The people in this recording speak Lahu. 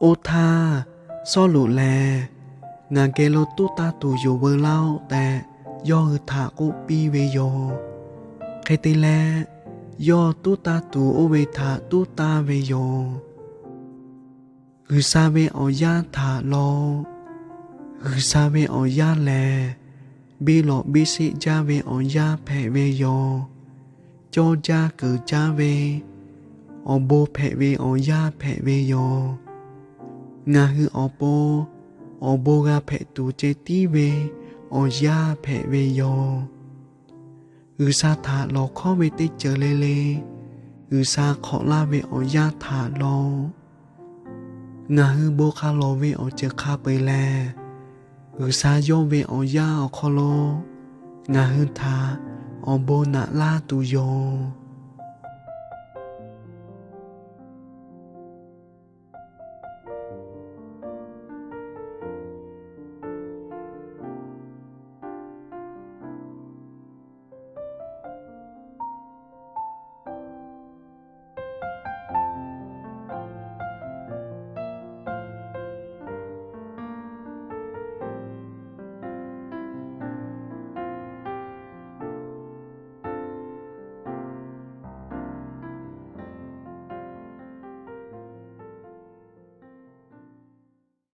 Oˇ htaˇ, Sawˉluꞈ lehˬ, Ngaˬ geh lo tuˉ tanˇ tuˬ yoˬ veu laˇ-oˆ tehꞈ, yawˇ hui htaꞈ k'oˆ piˇ ve yoˬ. Hk'e te leh, yawˇ tuˉ tanˇ tuˬ oˇ ve htaꞈ tuˉ tanˇ ve yoˬ. G'uiˬsha ve awˬ yaˇ htaꞈ law. G'uiˬsha ve awˬ yaˇ lehˬ, biˇ lawꞈ biˇ sheˆ jaˇ ve awˬ yaˇ hpehꞈ ve yoˬ. Cawˇ jaˇ keunˍ jaˇ ve awˬ bon hpehꞈ ve awˬ yaˇ hpehꞈ ve yoˬ. Ngaˬ hui awˬ pon awˬ bon g'a hpehꞈ tuˬ ceh tiˉ ve awˬ yaˇ hpehꞈ ve yoˬ. G'uiˬsha htaꞈ lawˬ hkawˉ ve teˇ ceuˬ le le, G'uiˬsha hk'awꞈ laˇ ve awˬ yaˇ htaꞈ law. Ngaˬ hui bon hk'a lawˬ ve awˬ ceuˬ hk'a peu-eˬ lehˬ, G'uiˬsha yawˇ ve awˬ yaˇ awˬ hk'aw lo ngaˬ hui htaꞈ awˬ bon naꞈ laˇ tuˬ yoˬ.